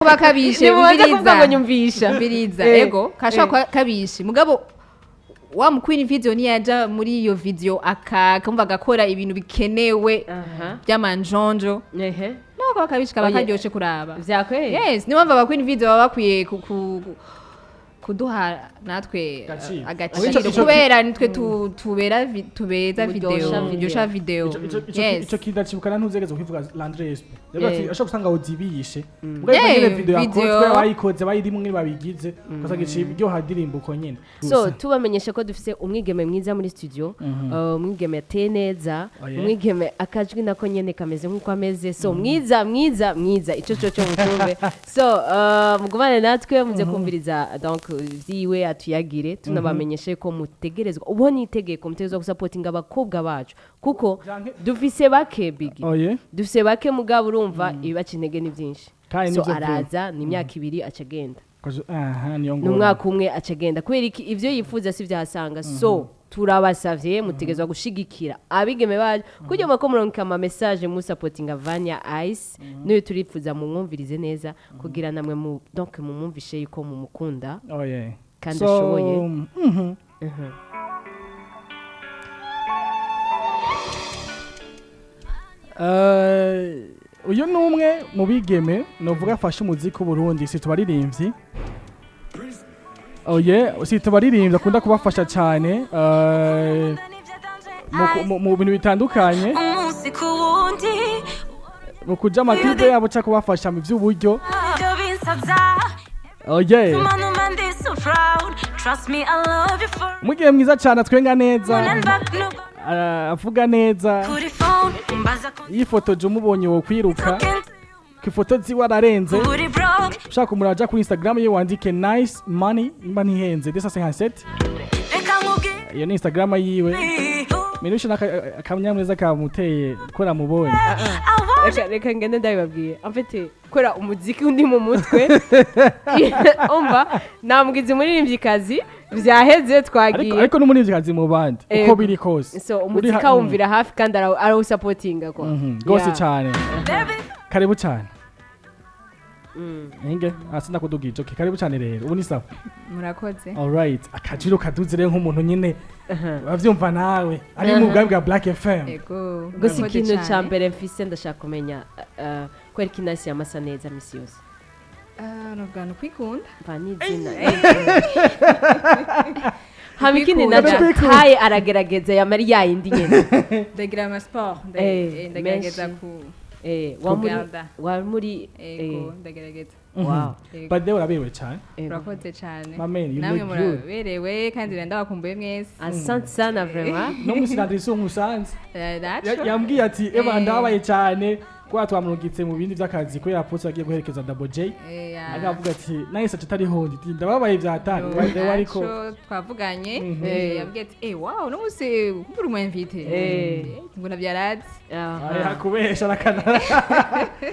Kuba kabishe. Nimubanze kuvuga ngo Umviriza. Nyumvisha. Umviriza. Ego, kashobora kuba kabishe, mugabo wa mu Queen Video niyaja muri iyo video akumva agakora ibintu bikenewe by'amanjonjo, naho kaba kabishe kaba Oye. karyoshe kuraba. Vyakweye. Yes, niyo mpamvu aba Queen Video baba bakwiye kuduha natwe Agaciro. agaciro, kubera nitwe tubera tubeza Muryosha video, video. muryosha video. Ico ico kindacibuka ntuzegeze kukivuga Landry Espe. Yavuga ati ashobora gusanga udibishe. Mbwa nyene video video. yakozwe, bayikoze bayirimwe nyene babigize. Ugasanga iciye iryoha dirimbo uko nyene. So tubamenyesha ko dufise umwigeme mwiza muri studio, umwigeme ateye neza, Oh, yeah. umwigeme akajwi nako nyene kameze nk'uko ameze, so mwiza, mwiza, mwiza, ico co mutumve. So mugumane natwe muze kumviriza donc vyiwe atuyagire. Tunabamenyeshe ko mutegerezwa, ubu ni itegeko, mutegerezwa gusapotinga abakobwa bacu kuko dufise bake bigi. Oh yeah. Dufise bake, mugabo urumva ibibaca intege ni byinshi. Kandi So nivyo pe. araza ni imyaka 2 aca agenda. Aha niyo Ni ngora. umwaka umwe aca agenda kubera iki? Ivyo yifuza si vyahasanga. So turabasavye, mutegerezwa gushigikira abigeme bacu kugira ngo ko muronka ama message musapotinga Vanya Ice. N'uyu turifuza mumwumvirize neza kugira namwe mu donc mumwumvishe yuko mumukunda Oh yeah. kandi So, ashoboye. Uyu ni umwe mu bigeme novuga afashe umuziki w'Uburundi, si tubaririmbyi. Oh yeah, si tubaririmbyi, akunda kubafasha cyane mu bintu bitandukanye, Umunsi ku wundi. mu kuja amaklipe yabo cyangwa kubafasha mu by'uburyo. Ibyo binsabya. Oh yeah. Manuma ndi so proud, trust me, I love you for Umwigeme mwiza cyane, atwenga neza, and back no avuga neza. Kuri phone umbaza ko Yifotoje umubonye wo kwiruka ku ifoto ziwe ararenze. Uri broke. Ushaka kumuraba, kuri Instagram ye wandike Nice Money, nimba ntihenze desa 57. Reka nkubwire. Iyo ni Instagram yiwe. Minushe akanyamuneza kamuteye ko namubonye. I want Reka ngende ndabibabwiye, en fait kubera umuziki undi mu mutwe, umva namubwiza umuririmbyikazi vyaheze. Ariko Twagiye. ariko n'umuririmvyikazi mu bandi uko Ego. biri kose. So umuziki awumvira hafi kandi arawusapotinga ko. Rwose Yeah. cyane. Baby. Karibu cyane. Inge hasi ndakudugije. Okay, karibu cyane rero, ubu ni sawa. Murakoze. Alright, akajiro kaduze rero nk'umuntu nyine bavyumva nawe ari mu bwami bwa Black FM. Ego. Gusa Murakoze ikintu cya cane. mbere mfise, ndashaka kumenya kubera ko Inasi yamasa neza misi yose. Ah, novuga ni ukwikunda. Mva n'izina hama ikindi Kwikunda. naco Kwikunda. taye aragerageza yamara yayindi nyene. Ndagira ama sport, ndagerageza Menshi. ku Wa muri Kugarda. wa muri Ego, ndagerageza. Wow. Ego. But they uraberewe cyane. Ego. Murakoze cyane. My man, you Namwe look good. muraberewe kandi ndabakumbuye mwese. Asante sana vraiment. No musi Landry umusanze. Naco. Yambwiye ati eba ndababaye cyane kuba twamurungitse mu bindi by'akazi kubera Apotre agiye guherekeza Double J. Akavuga ati nahise atariho ndi ndababaye byatari. By the way, ariko Naco twavuganye, yambwiye ati wow, uno munsi kumbura umu invité. Ngo navyarazi. Aha. Ay, yakubesha arakana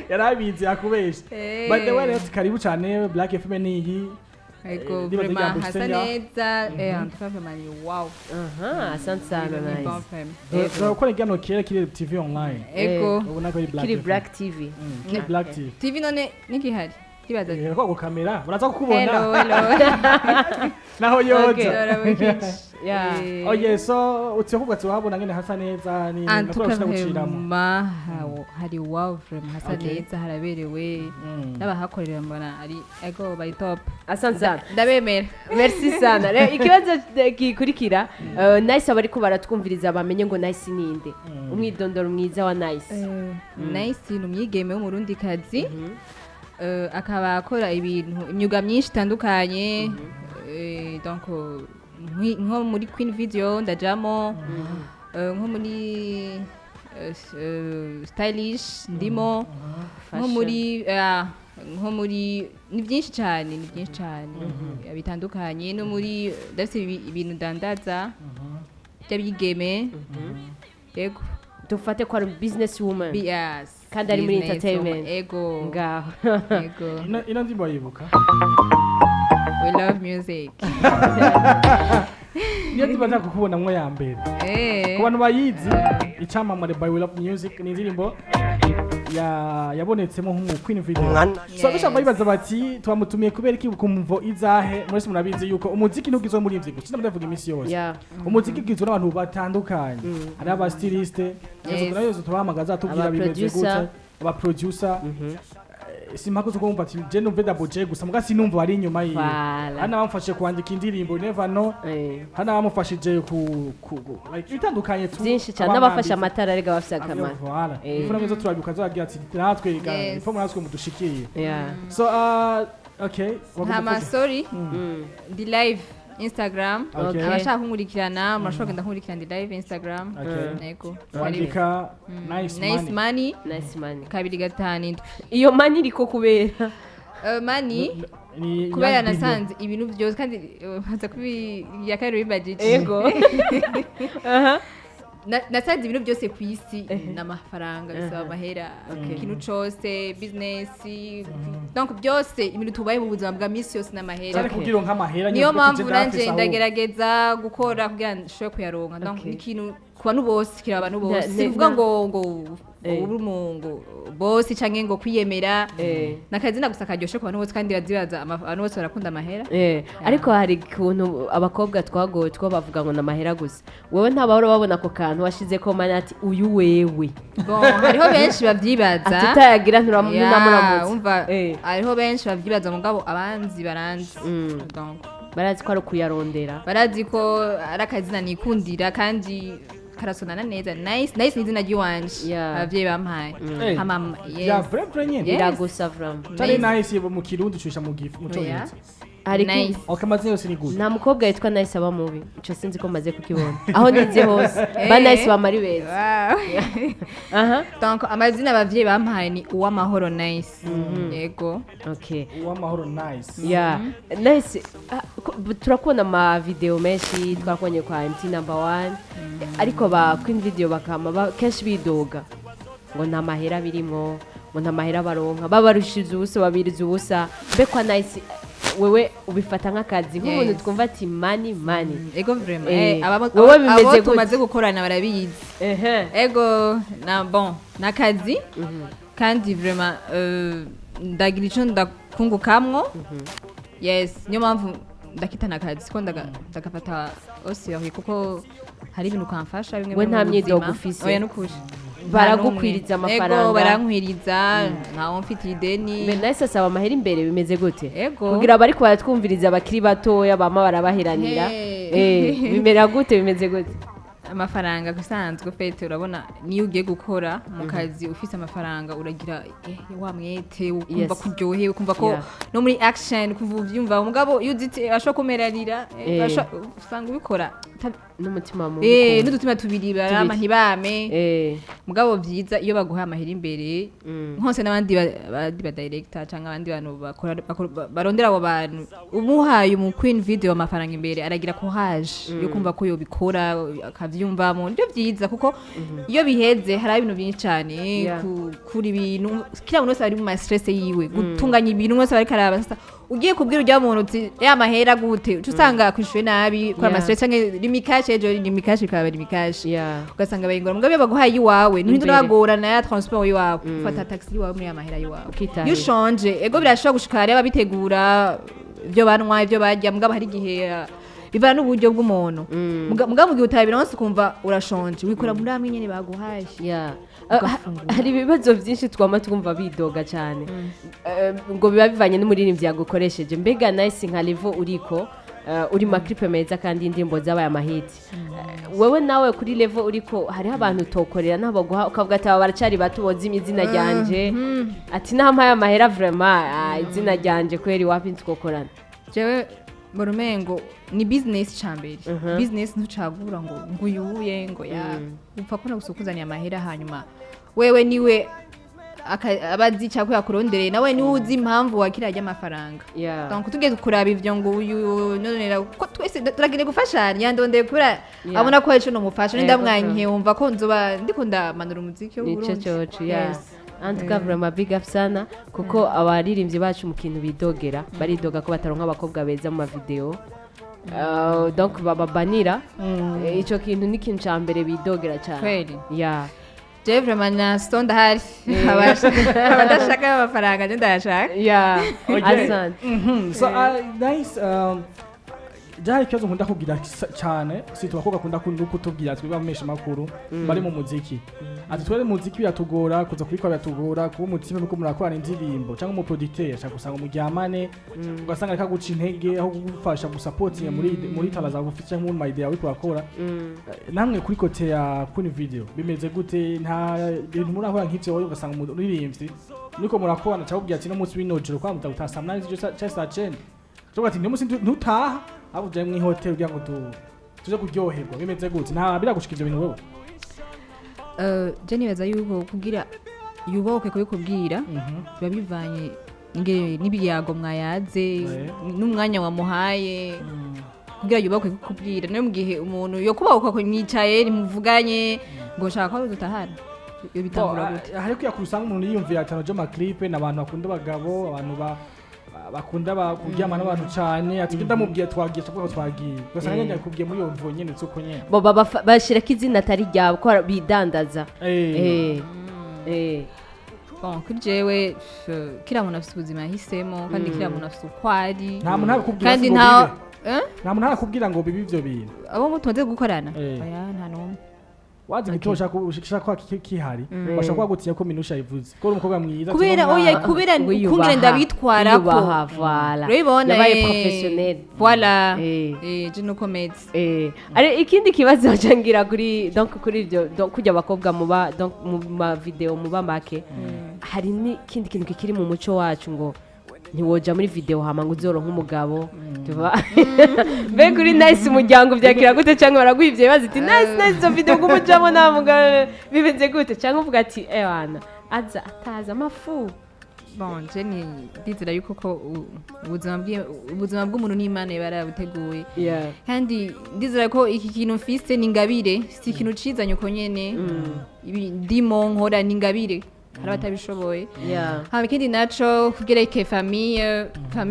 yarabizi yakubesha. By the way rero, karibu cyane, Black FM niyi. Ego. Ndibaza Vraiment ijambo hasa Gisenya. neza, en tout cas vraiment ni wow. Aha, asante sana. Ni bon Nice. vraiment. Turakora ikiganiro kera kiri TV online. Ego. Ubona ko ari Black Kiri FM. Black TV. Kiri Black TV. TV none nikihari kibaza. Ko kamera uraza kukubona. Hello, hello. Naho yoza. Yeah. Oh yes, so utse kuvuga ati wahabona ngene hasa neza ni En tout nakora cas gushira guciramo. vraiment hari wow, vraiment hasa Okay. neza, haraberewe n'abahakorera mbona ari ego bari top. Asante sana. Ndabemera. Merci sana. Rero ikibazo gikurikira, Nice, abariko baratwumviriza bamenye ngo Nice ninde, umwidondoro mwiza wa Nice. Nice ni umwigeme w'umurundikazi, akaba akora ibintu imyuga myinshi itandukanye. Donc nko muri Queen Video ndajamo, nko muri stylish ndimo, nko Fashion. muri nko muri ni byinshi cyane, ni byinshi cyane bitandukanye, no muri ndafise ibintu ndandaza by'abigeme, yego. Dufate ko ari business woman. Yes. Kandi ari muri Business entertainment. woman. Ego. Ngaho. Ego. Ino ndirimbo yibuka. We love music. Niyo ndirimbo nshaka kukubonamwo ya mbere. Ku bantu bayizi, icyamamare by We Love Music ni indirimbo Yabonetsemo nk'umu Queen Video. So benshi bibaza bati twamutumiye kubera iki, ku mvo izahe? Mwese murabizi yuko umuziki ntugizwe muri ivyo gusa, ndavuga iminsi yose. Umuziki ugizwe n'abantu batandukanye, hari aba styliste nayo tubahamagaza tubwira bimeze Aba-producer. gute, aba producer. Simpaka zo kumva ati je numve Double J gusa, muga sinumva ari inyuma yiwe. Voilà. Hano bamufashe kwandika indirimbo, you never know. Hano bamufashije ku like ibitandukanye tu. Byinshi cyane, n'abafashe amatara arega bafise akamaro. Voilà. Ifuna mwizo turabibuka zagira ati natwe ga ifo natwe mudushikiye. So okay. Hama sorry, ndi live Instagram. Abashaka kunkurikirana murashobora kugenda kunkurikirana, ndi live Instagram. Yego. Wandika Nice Nice Money. Money. Nice Money. 257. Iyo money iriko kubera Money Ni kubera ya billion. nasanze ibintu byose kandi baza kubi ya kabiri bibajije. Ego. Aha. Nasanze ibintu byose ku isi n'amafaranga, bisaba amahera. Ikintu cose, business, donc byose, ibintu tubaye mu buzima bwa misi yose n'amahera. Cyane kugira ngo nk'amahera Niyo nyine uvuge ati, mpamvu je nanje ndafise aho. Ndagerageza gukora kugira ngo nshobore kuyaronka. Donc ni ikintu ku bantu bose, kiraba abantu bose. Sivuga ngo uri ngo bosi canke ngo kwiyemera. Nakazina gusa karyoshe ku bantu bose, kandi bazibaza abantu bose barakunda amahera. Ariko hari ukuntu abakobwa twagowe two bavuga ngo ni amahera gusa. Wowe ntabahora babona ako kantu washize ko money, ati uyu wewe? Bon, hariho benshi bavyibaza. Ati utayagira Ya, ntunamuramutse. Umva, hariho benshi bavyibaza, mugabo abanzi baranzi. Donc barazi ko ari ukuyarondera. Barazi ko ari akazina nikundira kandi karasonana neza. Nice, Nice ni izina ry'iwanje abavyeyi bampaye. Hama yes. Ya vrai vrai nyene. Yes. Biragusa vraiment. Cyane nice mu Kirundi ucisha mu gifu mu Oya. Cyongereza. Hari Nice. Ok, amazina yose ni good. Nta mukobwa yitwa Nice aba mubi, ico sinzi ko maze kukibona aho nize hose, ba Nice bama ari beza. Wow. Aha. Donc amazina abavyeyi bampaye ni Uwamahoro Nice, yego. Okay. Uwamahoro Nice. Yeah, Nice. Ah, turakubona ama video menshi, twakubonye kwa MT Number One, ariko ba Queen Video bakama kenshi bidoga ngo nta mahera birimwo, ngo nta mahera baronka, babarushiza ubusa, babiriza ubusa. Mbe kwa Nice, wewe ubifata nk'akazi nk'umuntu? Twumva ati money, money. Ego, vraiment. Wowe bimeze abo gute? Tumaze gukorana barabizi. Ego, na bon, nakazi kandi vraiment ndagira ico ndakungukamwo. Yes, niyo mpamvu ndakitana akazi ko ndagafata au sérieux, kuko hari ibintu kamfasha bimwe We bimwe nta mu myidogo buzima. ufise? Oya, nukuri. Baragukwiriza amafaranga? Ego, barankwiriza, ntawo mfitiye ideni. Mbe Nice asaba amahera imbere, bimeze gute? Ego. Kugira abariko baratwumviriza bakiri batoya bama barabaheranira. Hey. Bimera gute, bimeze gute? Amafaranga gusanzwe fete, urabona niyo ugiye gukora mu kazi ufise amafaranga uragira wa mwete, ukumva kuryohewe, ukumva ko no muri action kuva uvyumva. Mugabo iyo uzite ashobora kumerarira, usanga ubikora n'umutima mubi ukuntu. N'udutima tubiri barama Tubiri. ntibame. Mugabo vyiza iyo baguha amahera imbere, hose n'abandi abandi ba director cyangwa abandi bantu bakora barondera abo bantu, umuhaye umu Queen Video amafaranga imbere aragira courage yo kumva ko yobikora akavyumvamo. Nibyo vyiza, kuko iyo biheze hari ibintu byinshi cyane kuri ibintu kila muntu wese ari mu ma stress yiwe, gutunganya ibintu wese ariko araba. Sasa ugiye kubwira ujya muntu uti ya mahera gute, uca usanga kwishuye nabi kora ama stress, canke rimikashe ejo rimikashe bikaba rimikashe, ugasanga bayingora. Mugabo iyo baguhaye iwawe nturinda Imbere. unabagorana ya transport iwawe, ufata taxi iwawe muri ya mahera iwawe. Ukitahira. Iyo ushonje, ego, birashobora gushika hariya ababitegura ibyo banywa, ibyo barya, mugabo hari igihe bivana n'uburyo bw'umuntu. Mugabo mu gihe utabironse ukumva urashonje, wikora muri amwe nyene baguhaye. Hari ibibazo byinshi twama twumva bidoga cyane. Ngo biba bivanye n'umuririmbyi yagukoresheje. Mbega Nice, nka level uriko, uri ma clip meza kandi indirimbo zabaye ama hit. Wewe nawe kuri level uriko, hariho abantu utokorera naho baguha ukavuga ati aba baracari bato bozimya izina ryanje, ati nampaye amahera vraiment, izina ryanje kweri wapi, ntitwokorana? Jewe mbona umengo ni business cambere. Business ntucagura ngo nguyuye ngo ya upfa kubona gusa ukuzaniye amahera, hanyuma wewe niwe abazi cyangwa yakurondereye, nawe niwe uzi impamvu wakira ajya amafaranga. Donc tugiye kuraba ivyo ngo uyu nonera ko twese turagiye gufashanya, yandondeye kubera abona ko hari ico nomufasha, ndamwankiye wumva ko nzoba ndiko ndamanura umuziki wo Nico Burundi. Coco ya. Yes. En tout cas, vraiment big up sana, kuko abaririmbyi bacu mu kintu bidogera, baridoga ko bataronka abakobwa beza mu ma video. Donc bababanira. Ico kintu ni ikintu ca mbere bidogera cyane. Kweli. Ya. Je vraiment na sto ndahari. Abadashaka amafaranga, je ndayashaka. Yeah. Okay. Asante. So nice. Byari ikibazo nkunda kugira cyane, si abakobwa akunda kutubwira twebwe abamenyesha makuru bari mu muziki, ati twere mu muziki biratugora kuza kubikora, biratugora kuba umutima nuko murakorana indirimbo cyangwa umuproducteur ashaka gusanga umuryamane, ugasanga ariko aguca intege aho kugufasha gusapotinga muri talent zawe ufite cyangwa muri idea uriko urakora. Namwe kuri côté ya Queen Video bimeze gute? Nta bintu murahura nk'ivyo, wowe ugasanga umuririmbyi niko murakorana cyangwa ubwira ati no munsi w'inojoro kwa mutagutaha saa 8 z'ijoro cyangwa saa 9, tuvuga ati no munsi ntutaha ahubwo uje mw'ihoteli kugira ngo tuje kuryoherwa. Bimeze gute? Nta biragushika ivyo bintu wewe? Je nibaza yuko kugira yubahuke kubikubwira biba bivanye n'ibiyago mwayaze n'umwanya wamuhaye kugira yubakwe kukubwira. Niyo mu gihe umuntu yo kubahuka ko mwicaye ntimuvuganye ngo nshaka ko dutahana, iyo bitangura gute? Hari kwiya usanga umuntu yiyumvira ati ano maclip ni abantu bakunda abagabo, abantu bakunda kuryama n'abantu cane, ati ndamubwiye twagiye, tuvuga ko twagiye, ugasanga nyene yakubwiye muri iyo mvo nyene z'uko nyene. Bo bashirako izina atari ryabo ko bidandaza. Bon, kuri jewe, kila muntu afise ubuzima yahisemo, kandi kila muntu afise uko ari. Nta muntu arakubwira Kandi ngo nta bibe. Eh? Nta muntu arakubwira ngo bibe ivyo bintu? Abo mu tumaze gukorana? Eh. Oya, nta n'umwe. Wazi igituma ushaka ko kihari, bashaka kuba gutinya ko Minusha yivuze ko uri umukobwa mwiza. Kubera ati, oya, kubera Wiyubaha. ukungene ndabitwarako. Wiyubaha, voilà. Urabibona? Yabaye professionnel. Voilà. Eh. Eh, je nuko meze. Ari ikindi kibazo ngira kuri, donc kuri ibyo, donc kujya abakobwa muba, donc mu ma video muba make, hari n'ikindi kintu kikiri mu muco wacu ngo ntiwoja muri video hama ngo uzoronke umugabo tuva. Mbega uri nice, umuryango byakira gute? Cyangwa baraguha ivyo bibazo iti nice nice, izo video ngo umujamo nta mugabo, bimeze gute? Cyangwa uvuga ati ewana aza ataza amafu? Bon, je ni ndizera yuko ko ubuzima bw'umuntu n'Imana iba yarabuteguye, kandi ndizera ko iki kintu mfise ni ingabire, si ikintu cizanye uko nyene. Ibi ndimo nkora ni ingabire, hari abatabishoboye. Hama ikindi naco kugira famille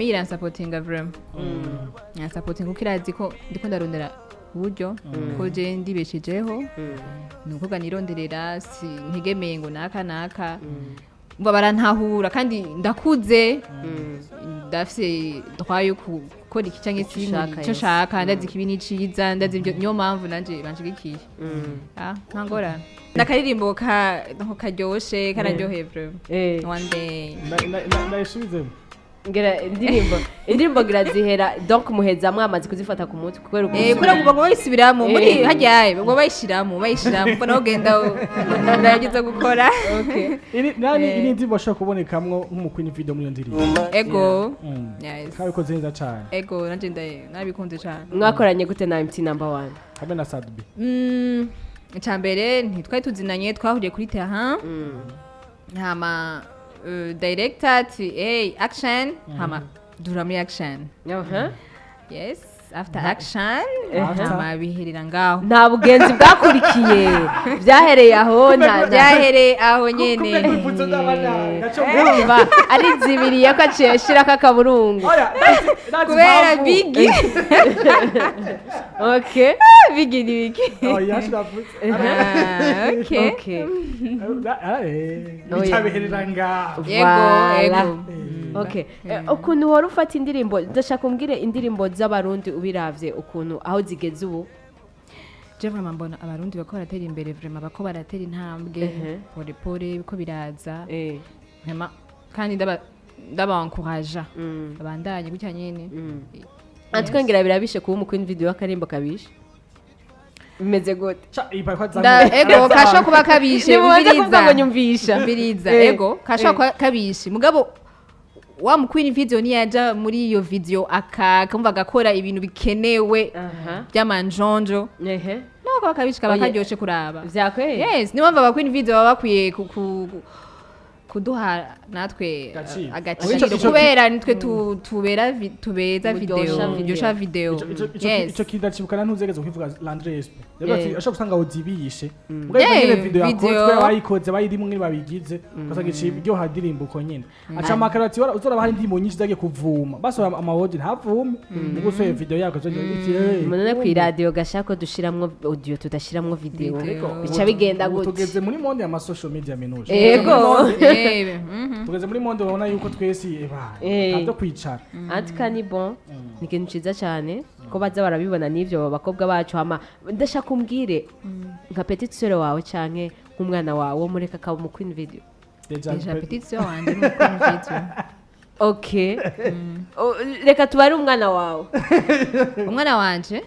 iransapotinga, vraiment iransapotinga, kuko irazi ko ndiko ndarondera uburyo ko je ndibeshejeho, ni ukuvuga nironderera, si ntegemeye ngo naka naka. Umva, barantahura, kandi ndakuze, ndafise droit yo gukora iki canke Ico ushaka, icyo yes. nshaka. Ndazi ikibi n'iciza, ndazi ibyo, niyo mpamvu nanje banshigikiye. Ah, nta ngorane. N'akaririmbo ka karyoshe, kararyoheye vraiment. One day. Ndayisubizemo. Ngira indirimbo ngira zihera, donc muheza mwamaze kuzifata ku mutwe kubera ukuntu Kubera ngo baguma bayisubiramo muri hajyaye, baguma bayishiramo mbona ugenda uragerageza gukora. Okay. Ini nani, ini ndirimbo ashobora kubonekamwo nk'umuqueen video muri iyo ndirimbo? Ego. Yes. Kabikoze neza cane. Ego, nanje nabikunze cane. Mwakoranye gute na MT number one? Hamwe na Sadbi. Icya mbere ntitwari tuzinanye, twahuriye kuri terrain, hama director ati hey, action, hama dura muri action. Yes, after action. After. Hama biherera ngaho. Nta bugenzi bwakurikiye, byahereye aho nta Byahereye aho nyene. Urumva arizibiriye ko aciye ashirako akaburungu. Kubera bigi. Bigi ni bigi. Ah, okay. Okay. Bicabiherera ngaho. Yego. Voilà. Yego. Okay. Ukuntu uhora ufata indirimbo, ndashaka umbwire indirimbo z'Abarundi ubiravye ukuntu aho zigeze ubu. Je vraiment mbona Abarundi bako baratera imbere, vraiment bako baratera intambwe. Pole pole biko biraza. Vraiment, kandi ndabankuraja babandanye gutya nyene. Antwe ngira birabishe kuba umuqueen video w'akarimbo kabishe, bimeze gute? Ego, kasho kuba kabishe. Nimubanze kuvuga ngo Umviriza. nyumvisha. Umviriza. Ego, kasho kuba kabishe, mugabo wa muqueen video niyaja muri iyo video akamva agakora ibintu bikenewe by'amanjonjo, no kaba kabishe, kaba Oye. karyoshe kuraba. Vyakweye. Yes, niyo mpamvu aba queen video baba bakwiye Kuduha natwe Agaciro. agaciro, kubera nitwe tubera tubeza Muryosha video, video. muryosha video. Ico kidacibuka ntuzegeze kukivuga Landry SP. Yavuga ati ashobora gusanga udibishe. Mbwa Yeah, nyene video video. yakozwe, bayikoze bayirimo nyene babigize. Ugasanga iciye iryoha ndirimbo uko nyene. Aca amakara ati uzora hari indirimbo nyinshi zagiye kuvuma. Basohora ama audio ntavume. Mugo usohoye video yako zo iti hey. Umuntu ku iradiyo gashaka ko dushiramwo audio, tudashiramwo video, Video. bica bigenda Ubu gute? tugeze muri monde ya social media, minuje. Ego. Tugeze muri monde ubona yuko twese eba ntabyo kwicara. Antika ni bon, ni ikintu ciza cyane ko baza barabibona n'ivyo bakobwa bacu. Hama ndashaka umbwire, nka petite sœur wawe canke nk'umwana wawe wo mureka akaba mu queen video? Deja. Déjà petite sœur wanje ni queen video. Okay. Oh, reka tubare umwana wawe. Umwana wanje,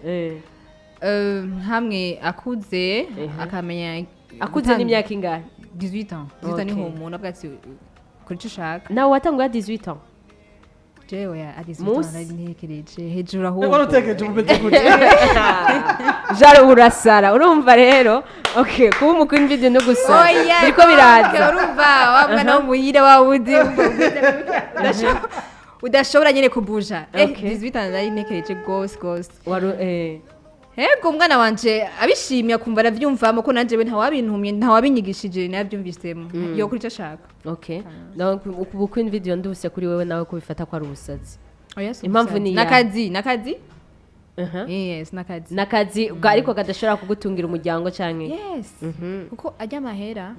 hamwe akuze akamenya. Akuze n'imyaka ingahe? 18 ans, 18 ans. Niho umuntu avuga ati kora icyo ushaka. Nawe watanguye 18 ans? Jewe ya à 18 ans Musi. nari ntekereje hejuru Wari ahubwo. utekereje umeze gute? Jaro urasara, urumva rero. Okay, kuba umu queen video no gusara Oya, biriko biraza. Urumva wa mwana wo muhira wa wundi udashobora nyine kubuja. 18 ans nari ntekereje gose gose. Waru Ego, umwana wanje abishimye akumva aravyumvamo ko nanje we ntawabintumye, ntawabinyigishije, nabyumvisemo, yo kuri icyo ashaka. Okay, donc ubu queen video nduse kuri wewe nawe kubifata ko ari ubusazi? Oya, si Impamvu ubusazi. ni iyahe? Nakazi, nakazi. Yes, nakazi. Nakazi ariko kadashobora kugutungira umuryango canke? Yes, kuko ajya amahera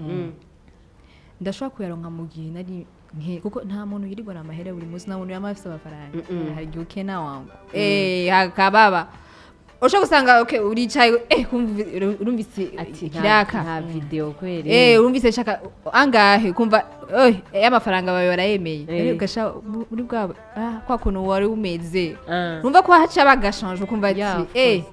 ndashobora kuyaronka mu gihe nari nke, kuko nta muntu yirirwana amahera buri munsi, nta muntu yama afise amafaranga. Hari igihe ukena wangu, hakababa ushobora gusanga okay uricaye, kumva urumvise Ati ikiraka. Nta video kweri. Urumvise shaka angahe, kumva y'amafaranga bawe barayemeye. Rero ugasha muri bwa kwa kuntu wari umeze, numva ko haca bagashanje ukumva ati Yeah, of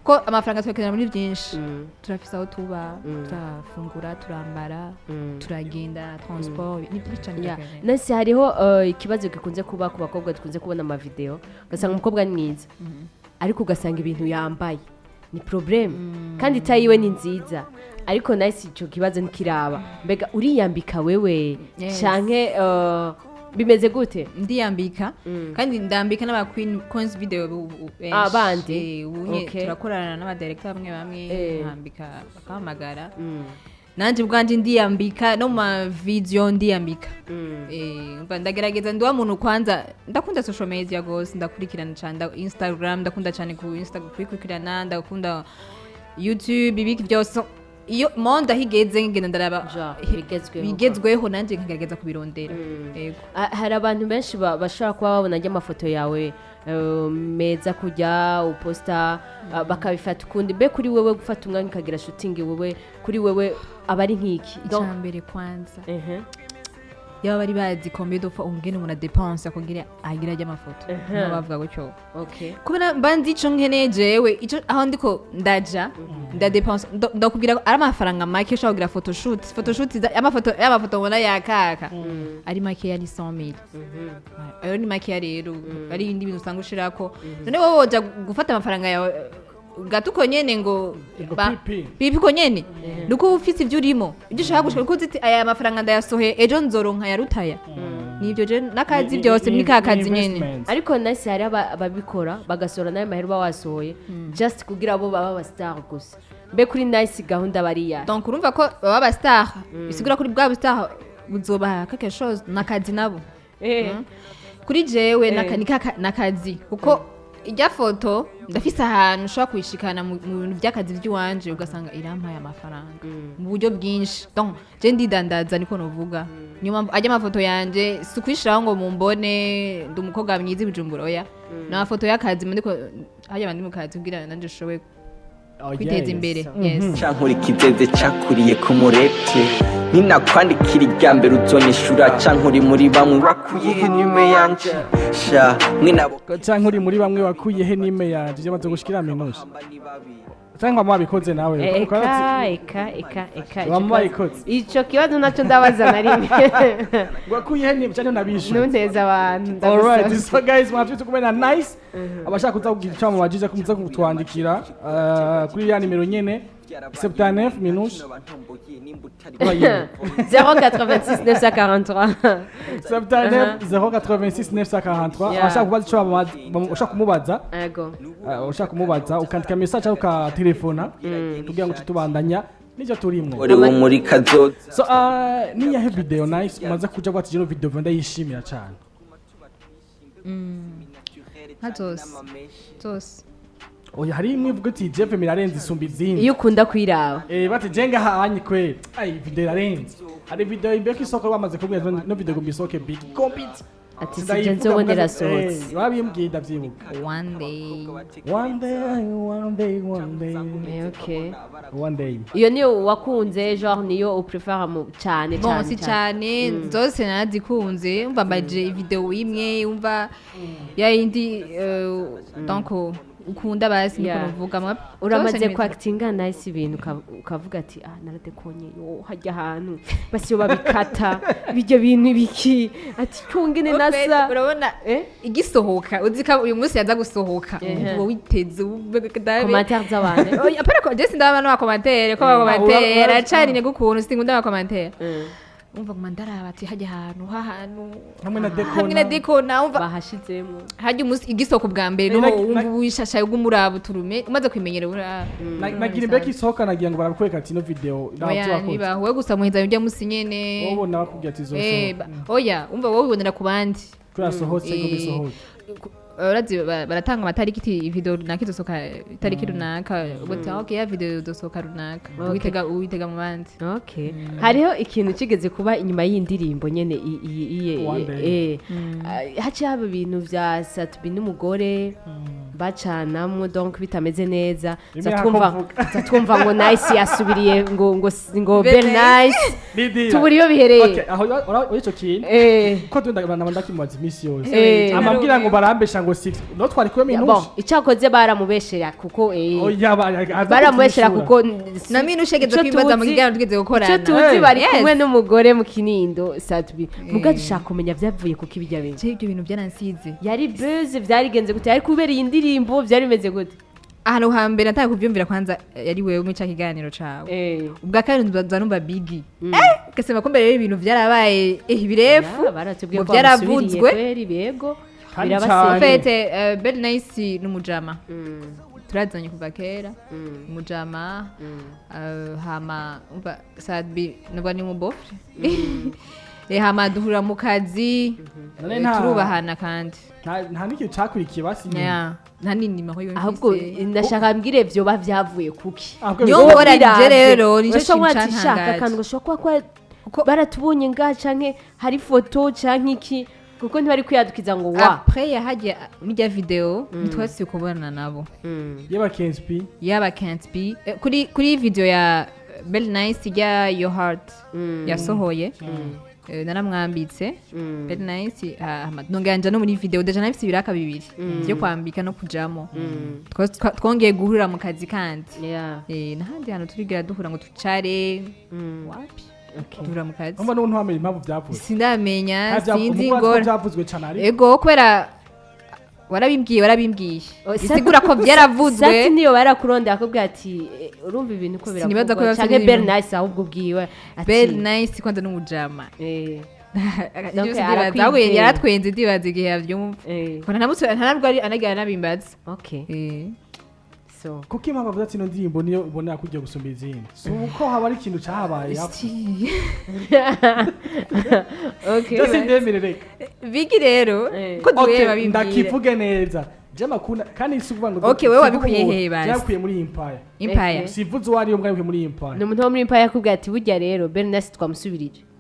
ko amafaranga tuyakenera muri byinshi. Turafise aho tuba, turafungura, turambara, turagenda, transport, ni byinshi cyane dukenera. Nasi hariho ikibazo gikunze kuba ku bakobwa dukunze kubona amavideo, ugasanga umukobwa ni mwiza ariko ugasanga ibintu yambaye ni problème, kandi taille yiwe ni nziza. Ariko nasi ico kibazo ntikiraba, mbega uriyambika wewe Yes. canke bimeze gute? Ndiyambika, kandi ndambika n'aba queen queens video benshi. Ah, bandi? Ubu nye turakorana n'abadirector bamwe bamwe, nkambika bakahamagara. Nanje ubwanje ndiyambika, no mu ma video ndiyambika. Umva ndagerageza, ndi wa muntu kwanza ndakunda social media gose, ndakurikirana cyane Instagram, ndakunda cyane ku Instagram kuyikurikirana, ndakunda YouTube, ibiki byose. Iyo monde aho igeze ngenda ndaraba Ja, bigezweho. Bigezweho, nanjye nkagerageza kubirondera. Yego. Ah, hari abantu benshi bashobora kuba babona ajya amafoto yawe meza kujya uposta, bakabifata ukundi. Mbe kuri wewe gufata umwanya ukagira shooting, wewe kuri wewe aba ari nk'iki? Icya mbere kwanza, yaba bari bazi combien de fois ungene umuntu adepense kugira agira ajya amafoto, niho bavuga gutyo. Kubera mba nzi ico nkeneye jewe, ico aho ndiko ndaja ndadepense, ndakubwira ko ari amafaranga make ushobora kugira photoshoot. Photoshoot amafoto mbona yakaka ari makeya ni 100,000, ayo ni makeya. Rero ari ibindi bintu usanga ushirako, none wowe woja gufata amafaranga yawe gato uko nyene ngo Ngo pipi. Pipi uko nyene, nuko uba ufise ivyo urimo, ibyo ushaka gushika, nuko uzi ati aya mafaranga ndayasohoye, ejo nzoronka yarutaya. Nivyo je n'akazi byose muri ka kazi nyene. Investment. Ariko nasi hari ababikora bagasohora n'ayo mahera uba wasohoye just kugira bo baba aba star gusa. Mbe kuri Nice gahunda bariya? Donc urumva ko baba aba star, bisigura kuri bwa star buzobaha quelque chose, n'akazi nabo. Kuri jewe ni nakazi, kuko ijya foto ndafise ahantu ushobora kuyishikana mu bintu by'akazi by'iwanje, ugasanga irampaye amafaranga mu buryo bwinshi. Donc je ndidandaza, niko novuga. Niyo mpamvu ajya amafoto yanje si ukuyishiraho ngo mumbone ndi umukobwa mwiza i Bujumbura, oya, ni amafoto y'akazi ndiko hajya abandi mu kazi kugira nanje nshobore Oh, kwiteza yes. imbere. Yes. Cankura ikizeze cakuriye ku murete, ninakwandikira irya mbere uzonyishura, canke uri muri bamwe wakuye he nime yanje sha mwe nabo? Canke uri muri bamwe wakuye he nime yanje, byamaze gushikira minusha, canke wama wabikoze nawe? Eka eka eka eka, ico Wama wayikoze. Ico kibazo naco ndabaza na rimwe. Wakuye he nime canke nabishuye? Ntunteze abantu. Alright, ndagusaba. so guys, mwavyutse kumena Nice. Abashaka kuza kugira icyo mubajije, muza kutwandikira kuri ya nimero nyene. 79 minutes. 086 943. 79 086 943. Abashaka kubaza ico ushaka kumubaza, Ego. Ushaka kumubaza ukandika message cyangwa ukatelefona kugira ngo tubandanya n'icyo turimwo. Uri wo muri kazoza. So niyahe video nice umaze kuja gwati jino video ndayishimira cyane? Nka zose zose. Oya, hari imwe ivuga ati jeff mirarenze isumba izindi. Iyo ukunda kwiraba. Bati jenga hanye kweli, ai video irarenze. Hari video imbere isoko bamaze kubwira no video ngo isoke big compete. Ati sije nzobona irasohotse. Wabimbwiye, ndavyibuka. One day. One day, one day, one day. Okay. One day. Iyo niyo wakunze, genre niyo uprefera mu cyane? Bon, Cyane. si cyane, zose narazikunze. Umva, mbaje video imwe, umva ya yindi, donc ukunda basi niko nuvuga Uramaze zose ni kwakitinga nice ibintu ukavuga ati ah, naradekonye yo hajya ahantu basi yo babikata bijya bintu biki, ati cyungene En fait, nasa urabona Eh? igisohoka, uzi ko uyu munsi yaza gusohoka, uba witeze Commentaire z'abantu. Oya, apana ko je sindaba no commentaire ko commentaire acari ne gukuntu sinkunda ama commentaire. Umva, nguma ndaraba ati hajya ahantu hahantu hamwe na dekona. Hamwe na dekona, umva bahashizemo. Hajya umunsi igisohoka ubwa mbere, niho wumva wishashaye ugumuraba uturume umaze kwimenyera uraba. Nagira imbere isohoka nagira ngo barakwereka ati ino video naho Oya, tubakoze. ntibaho we gusa muheza ujya musi nyene. Wowe ubona bakubwira ati izosohoka. Oya, umva, wowe wibonera ku bandi. Ko yasohotse, ko bisohoke. Urazi baratanga amatariki iti video runaka izosohoka itariki runaka, ubwo ati okay, ya video izosohoka runaka, uwitega uwitega mu bandi. Okay, hariho ikintu kigeze kuba inyuma y'indirimbo nyene One Day. Haciye haba ibintu vya Sat-B n'umugore bacanamwo, donc bitameze neza. Rimwe Zatwumva hakovuga. Zatwumva ngo Nice yasubiriye ngo Be Be Nice. Lidira. Tubura iyo bihereye. Okay, aho ico kintu ko tunda ndakimubaza iminsi yose, amabwira ngo barambesha ngo sivyo, no twari kumwe Bon, minushe. icyakoze baramubeshera kuko Oya, baramubeshera kuko Na minushe geze ico kwimbaza mu kiganiro tugeze gukorana. Icyo tuzi, bari kumwe n'umugore mu Kinindo Sat-B, muga dushaka kumenya byavuye kuko ibijya bintu. Je, ibyo bintu byaransize. Yari buzz, byarigenze gute? Yari kubera iyi ndirimbo? Byari bimeze gute? Ahantu hambere nataka kuvyumvira kwanza yari wewe muri ca kiganiro cawe. Ubwa kabiri nza numva Bigi, gasema ko mbere ibintu vyarabaye birefu Ya, baratubwiye ngo ko bamusubiriye vyaravuzwe. Kweri bego. Kandi birabaseka. cane. En fait, Belle Nice n'umujama turazanye kuva kera, umujama, hama umva Sat-B nubwo ni umubofre, hama duhurira mu kazi. None turubahana kandi. Nta n'ikintu cakurikiye basi. Yeah, nta n'inima aho yo Ahubwo mfise. ndashaka mbwire vyoba vyavuye kuki. Ahubwo Niyo ngorane je rero, nicyo Urashobora kintu kuba ati, shaka cantangaje. akantu gashobora kuba kwa baratubonye ngaha canke hari foto canke iki, kuko ntibari kwiyadukiza ngo wa Après yahagiye muri video ntitwasubiye kubonana nabo. Yeba KSP. Yaba Can't Be, kuri video ya Belle Nice ya Your Heart yasohoye, naramwambitse Belle Nice, nongera nja no muri video déjà nafise ibiraka bibiri byo kwambika no kujamo. Twongeye guhurira mu kazi kandi. N'ahandi hantu turigera duhura ngo tucare, wapi, duhura mu kazi. Umva, n'ubu ntiwamenye impamvu byavuze? Sindamenya. Sinzi Ngo ngora byavuzwe cane ariko. Ego, kubera warabimbwiye, warabimbwiye, bisigura ko byaravuzwe. Sat niyo barakurondera akubwira ati urumva ibintu ko Sinibaza ko biravugwa biba canke biri Belle ibintu. Nice ahubwo ubwiwe ati Belle Nice kwanza n'umujama. Donc, Byose ndibaza ahubwo arakwizera. yaratwenze, ndibaza igihe yabyumva. Ko ntanabwo ari anagira anabimbaza. So Kuko impamvu avuze ati ino ndirimbo niyo ubona yakujya gusumba izindi, si uko haba ari ikintu cyahabaye yapfa. Byose ndemere reka. Bigi rero ko duhuye Okay, babimbwira. ndakivuge neza je makunda kandi si ukuvuga ngo Okay, wewe sivuga wabikuye uwo, hehe basi? Byakuye muri Empire. Empire. Sivuze uwo ariyo mbwa, yabikuye muri Empire. Ni umuntu wo muri Empire yakubwira ati burya rero Belle Nice twamusubirije.